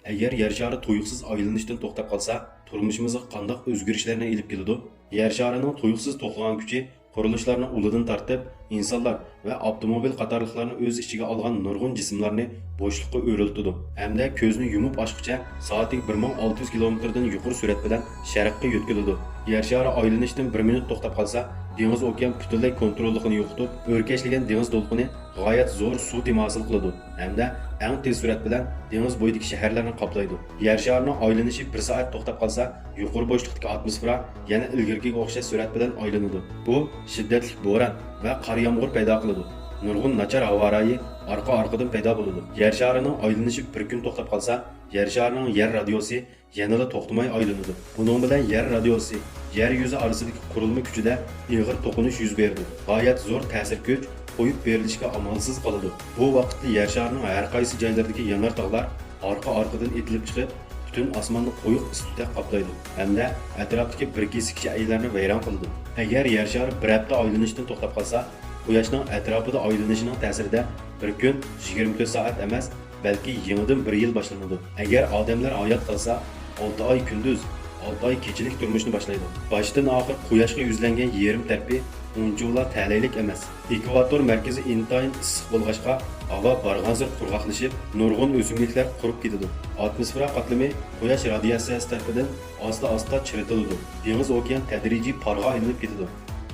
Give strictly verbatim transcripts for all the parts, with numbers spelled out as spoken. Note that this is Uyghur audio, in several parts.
ئەگەر يەر شارى تۇيۇقسىز ئايلىنىشتىن توختاپ قالسا، تۇرمۇشىمىزغا قانداق ئۆزگىرىشلەرنى ئېلىپ كېلىدۇ؟ يەر شارىنىڭ تۇيۇقسىز توختىغان كۈچى قۇرۇلۇشلارنىڭ ئۇلىدىن تارتىپ، ئىنسانلار ۋە ئاپتوموبىل قاتارلىقلارنى ئۆز ئىچىگە ئالغان نۇرغۇن جىسىملارنى بوشلۇققا ئۆرۈلتىدۇ ھەمدە كۆزنى يۇمۇپ ئاچقۇچە سائىتىگە بىر مىڭ ئالتە يۈز كىلومېتىردىن يۇقىرى سۈرئەت بىلەن شەرققە يۆتكىلىدۇ. يەر شارى ئايلىنىشتىن بىر مىنۇت توختاپ قالسا، دېڭىز ئوكيان پۈتۈنلەي كونتروللۇقىنى يوقىتىپ، ئۆركەشلىگەن دېڭىز دولقۇنى غايەت زور سۇ تېمى ھاسىل قىلىدۇ ھەمدە ئەڭ تېز سۈرئەت بىلەن دېڭىز بويىدىكى شەھەرلەرنى قاپلايدۇ. يەر شارىنىڭ ئايلىنىشى بىر سائەت توختاپ قالسا، يۇقىرى بوشلۇقتىكى ئاتموسفېرا يەنە ئىلگىرىكىگە ئوخشاش سۈرئەت بىلەن ئايلىنىدۇ. بۇ شىددەتلىك بوران ۋە قار يامغۇر پەيدا قىلىدۇ. نۇرغۇن ناچار ھاۋا رايى ئارقا-ئارقىدىن پەيدا بولىدۇ. يەر شارىنىڭ ئايلىنىشى بىر كۈن توختاپ قالسا، يەر شارىنىڭ يەر رادىيوسى يەنىلا توختىماي ئايلىنىدۇ. بۇنىڭ بىلەن يەر رادىيوسى يەر يۈزى ئارىسىدىكى قۇرۇلما كۈچىدە ئېغىر توقۇنۇش يۈز بېرىدۇ. غايەت زور تەسىر كۈچ قويۇپ بېرىلىشكە ئامالسىز قالىدۇ. بۇ ۋاقىتتا يەر شارىنىڭ ھەر قايسى جايلىرىدىكى يانار تاغلار ئارقا-ئارقىدىن ئېتىلىپ چىقىپ، پۈتۈن ئاسماننى قويۇق ئىس تۈتەك قاپلايدۇ ھەمدە ئەتراپتىكى بىر كېسىك شەيئىلەرنى ۋەيران قىلىدۇ. ئەگەر يەر شارى بىر ھەپتە ئايلىنىشتىن توختاپ قالسا، قۇياشنىڭ ئەتراپىدا ئايلىنىشىنىڭ تەسىرىدە بىر كۈن يىگىرمە تۆت سائەت ئەمەس، بەلكى يېڭىدىن بىر يىل باشلىنىدۇ. ئەگەر ئادەملەر ھايات قالسا، ئالتە ئاي كۈندۈز، ئالتە ئاي كېچىلىك تۇرمۇشنى باشلايدۇ. باشتىن ئاخىر قۇياشقا يۈزلەنگەن يېرىم تەرىپى ئۇنچىۋالا تەلەيلىك ئەمەس. ئېكۋاتور مەركىزى ئىنتايىن ئىسسىق بولغاچقا، ھاۋا بارغانسېرى قۇرغاقلىشىپ، نۇرغۇن ئۆسۈملۈكلەر قۇرۇپ كېتىدۇ. ئاتموسفېرا قاتلىمى قۇياش رادىياتسىيەسى تەرىپىدىن ئاستا-ئاستا چىرىتىلىدۇ. دېڭىز ئوكيان تەدرىجىي پارغا ئايلىنىپ كېتىدۇ.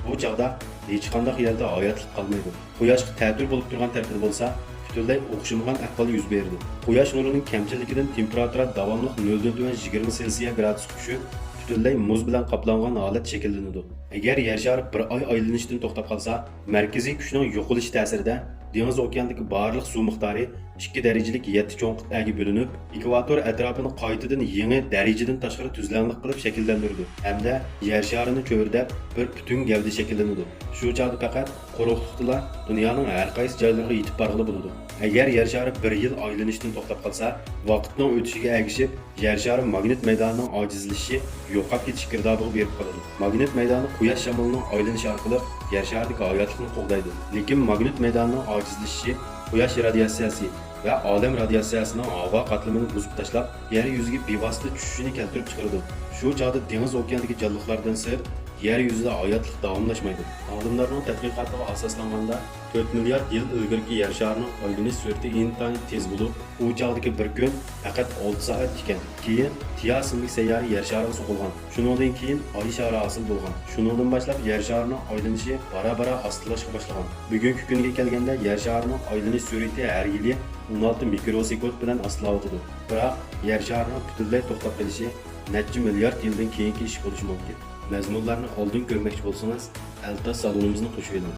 بۇ چاغدا ھېچقانداق يەردە ھاياتلىق قالمايدۇ. قۇياشقا تەتۈر بولۇپ تۇرغان تەرىپىدە بولسا، پۈتۈنلەي ئوخشىمىغان ئەھۋال يۈز بېرىدۇ. قۇياش نۇرىنىڭ كەمچىلىكىدىن تېمپېراتۇرا داۋاملىق نۆلدىن تۆۋەن يىگىرمە سېلسىيە گرادۇسقا چۈشۈپ، پۈتۈنلەي مۇز بىلەن قاپلانغان ھالەت شەكىللىنىدۇ. ئەگەر يەر شارى بىر ئاي ئايلىنىشتىن توختاپ قالسا، مەركىزىي كۈچنىڭ يوقىلىشى تەسىرىدە دېڭىز ئوكياندىكى بارلىق سۇ مىقدارى ئىككى دەرىجىلىك يەتتە چوڭ قىتئەگە بۆلۈنۈپ، ئېكۋاتور ئەتراپىنى قايتىدىن يېڭى دەرىجىدىن تاشقىرى تۈزلەڭلىك قىلىپ شەكىللەندۈرىدۇ ھەمدە يەر شارىنى چۆرىدەپ بىر پۈتۈن گەۋدە شەكىللىنىدۇ. شۇ چاغدا پەقەت قۇرۇقلۇقتىلا دۇنيانىڭ ھەر قايسى جايلىرىغا يېتىپ بارغىلى بولىدۇ. ئەگەر يەر شارى بىر يىل ئايلىنىشتىن توختاپ قالسا، ۋاقىتنىڭ ئۆتۈشىگە ئەگىشىپ، يەر شارى ماگنىت مەيدانىنىڭ ئاجىزلىشىشى يوقاپ كېتىش گىردابىغا بېرىپ قالىدۇ. ماگنىت مەيدانى قۇياش شامىلىنىڭ ئايلىنىشى ئارقىلىق يەر شارىدىكى ھاياتلىقنى قوغدايدۇ. لېكىن ماگنىت مەيدانىنىڭ ئاجىزلىشىشى قۇياش رادىياتسىيەسى ۋە ئالەم رادىياتسىيەسىنىڭ ھاۋا قاتلىمىنى بۇزۇپ تاشلاپ، يەر يۈزىگە بىۋاسىتە چۈشۈشىنى كەلتۈرۈپ چىقىرىدۇ. شۇ چاغدا دېڭىز ئوكياندىكى جانلىقلاردىن سىرت، يەر يۈزىدە ھاياتلىق داۋاملاشمايدۇ. ئالىملارنىڭ تەتقىقاتىغا ئاساسلانغاندا، تۆت مىليارد يىل ئىلگىرىكى يەر شارىنىڭ ئايلىنىش سۈرئىتى ئىنتايىن تېز بولۇپ، ئۇ چاغدىكى بىر كۈن پەقەت ئالتە سائەت ئىكەن. كېيىن تىيا ئىسىملىك سەييارە يەر شارىغا سوقۇلغان. شۇنىڭدىن كېيىن ئاي شارى ھاسىل بولغان. شۇنىڭدىن باشلاپ يەر شارىنىڭ ئايلىنىشى بارا-بارا ئاستىلاشقا باشلىغان. بۈگۈنكى كۈنگە كەلگەندە يەر شارىنىڭ ئايلىنىش سۈرئىتى ھەر يىلى ئون ئالتە مىكرو سېكۇنت بىلەن ئاستىلاۋاتىدۇ. بىراق يەر شارىنىڭ پۈتۈنلەي توختاپ قېلىشى نەچچە مىليارد يىلدىن كېيىنكى ئىش بولۇشى مۇمكىن. مەزمۇنلارنى ئالدىن كۆرمەكچى بولسىڭىز، ئەلتاس سالونىمىزنى قوشۇۋېلىڭ.